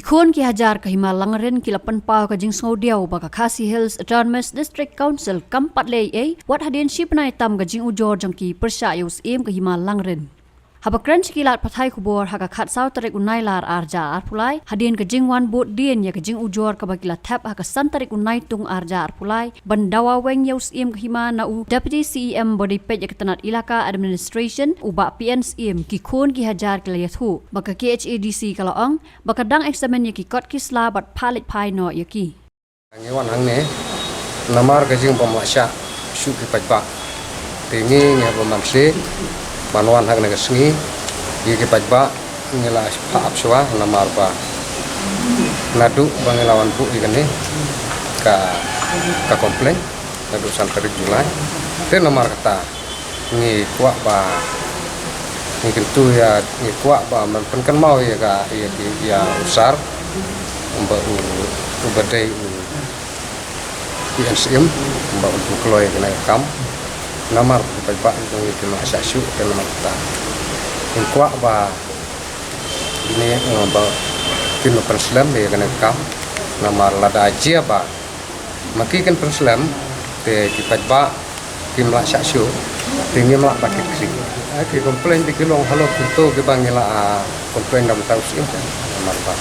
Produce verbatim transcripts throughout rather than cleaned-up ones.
Khun ki hajar ka Hima Langrin ki la pynpaw ka jingsngewdiaw ba ka Khasi Hills Autonomous District Council kam pat leh ei ei wat hadien shi bnai tam ka jingujor jong ki pyrshah ïa u Syiem ka Hima Langrin. Haba kren sha ki lad pathai khubor ha ka khatsaw tarik u Nailar arhajar arphew lai, hadien ka jingwan bud dien ïa ka jingujor kaba ki la thep ha ka san tarik u Naitung arhajar arphew lai, ban dawa weng ïa u Syiem ka Hima na u Deputy C E M ba dei peit ïa ka tnat Elaka Administration, u Bah P N Syiem, ki khun ki hajar ki la ïathuh ba ka K H A D C ka la ong ba ka dang examine ïa ki kot ki sla bad phah leit phai noh ïa ki. Ngi wan hangne namar ka jingbym lah shah shuh ki paidbah. Te ngi ngi hap ban sngewsih ban wan hangne ka sngi ïa ki paidbah, ngi la phah ap shuwa namar ba naduh ba ngi la wan buh ïa kane ka, ka complaint naduh san tarik July. Te namar kata ngi kwah ba, ngi kyntu ïa, ngi kwah ba men pynkynmaw ïa ka, ïa ki, ïa u Sir, ba u, uba dei u P N Syiem, ba un kloi ïa kane ka kam. Namar ki paidbah jong ngi kim lah shah shuh, te namar kata ngi kwah ba kine, eh, ba kin pynslem ïa kane ka kam. Namar lada jia ba ma ki kin pynslem, te ki paidbah kim lah shah shuh, te ngim lah ba kit khlieh. Eh, ki complain te ki long halor kumto kiba ngi la, ah, complain da mynta u Syiem. Namar ba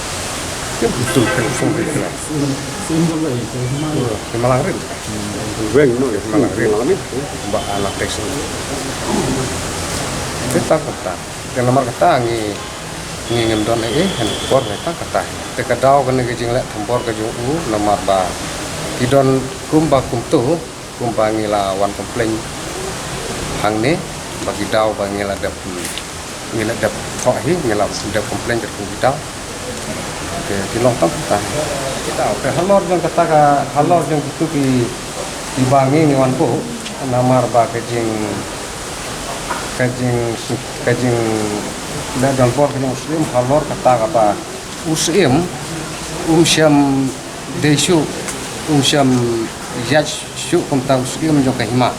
kim kumto ki song ki khlem. Hima Langrin. Weng noh, Hima Langrin. Ba anak tes. Te tang kata. Te namar kata ngi, ngi ngim don ei ei ha kane ka por, te tang kata. Te ka daw kane ka jingleh thombor ka jong u namar ba ki don kumba kumto, kumba ngi la wan complain hangne, ba ki daw ba ngi la dep, ngi la dep thoh hi, ngi la dep complain katkum ki daw. Te ki long tang kata. Ki daw. Te halor jong kata ka, halor jong kitu ki, kiba ngi ngi wan buh namar ba ka jing, ka jing, ka jingleh thombor ka jong u Syiem halor kata kaba u Syiem um shym dei shuh, um shym ïaid shuh kumta u Syiem jong ka Hima.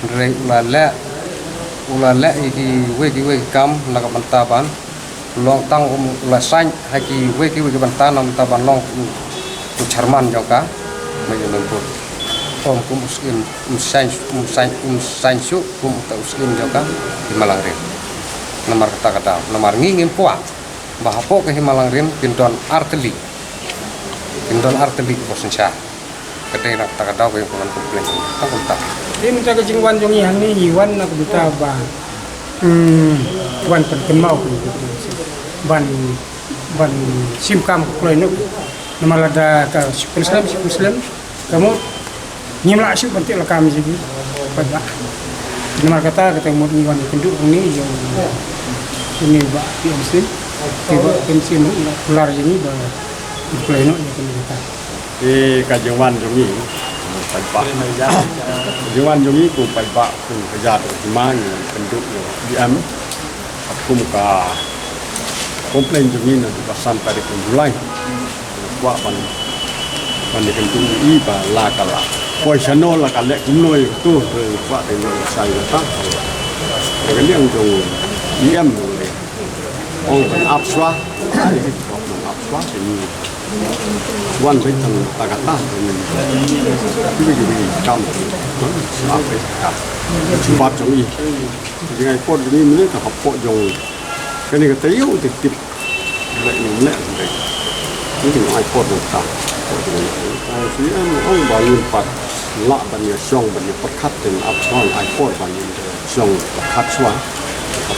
Hynrei u la leh, u la leh ïa kiwei kiwei ki kam na ka bynta ban long tang, um, u la saiñ ha kiwei kiwei ki bynta na ka bynta ban long u, u chairman jong ka Mawlai Board. Ym kum u Syiem, um saiñ, um saiñ, um saiñ shuh kum uta u Syiem jong ka Hima Langrin. Namar kata ka daw, namar ngi ngim kwah ba hapoh ka Hima Langrin kin don ar tylli, kin don ar tylli kiba synshar. Ka dei na kata ka daw ka jong ka wan complain. Tang kumta. Te mynta ka jingwan jong ngi hangne ngi wan na ka bynta ba, hmm, wan pynkynmaw ban, ban shim kam ka kloi noh. Namar lada ka shu pynslem, shu pynslem, ka mut ngim lah shuh ban tih lakam ïa ki paidbah. Namar kata, kata ka mut ngi wan kynduh hangne ïa une u Bah P N Syiem. Te Bah P N Syiem ruh u la kular ïa ngi ba un kloi noh ïa kane ka. Te ka jingwan jong ngi, paidbah. Jingwan jong ngi kum paidbah, kum ka jaid Hima ngi kynduh ïa u E M. Kum ka complain jong ngi naduh ka san tarik u July. Kwah ban, ban kynduh ïa i ba la ka la poi shano, la ka leh kumno ïa uto, kwah ban ïoh sa ïa kata. Ka liang jong E M ong ban ap shuwa. Ai, ban ap shuwa, te ngi wan beit tang kata, te ngi, kiwei kiwei kam, ap beit ka jubab jong i. Te ngi ai por jong i mynne ka hapoh jong kane ka taïew te tip. Leh ngi leh, te ngi ai por jong ka. Ong shu ong ba ngim pat lah ban ïa shong ban ïa pyrkhat, te ap shuwa, ai por ban ïa shong pyrkhat shuwa.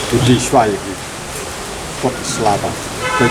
Te dei shuwa ïa ki kot sla ba. Te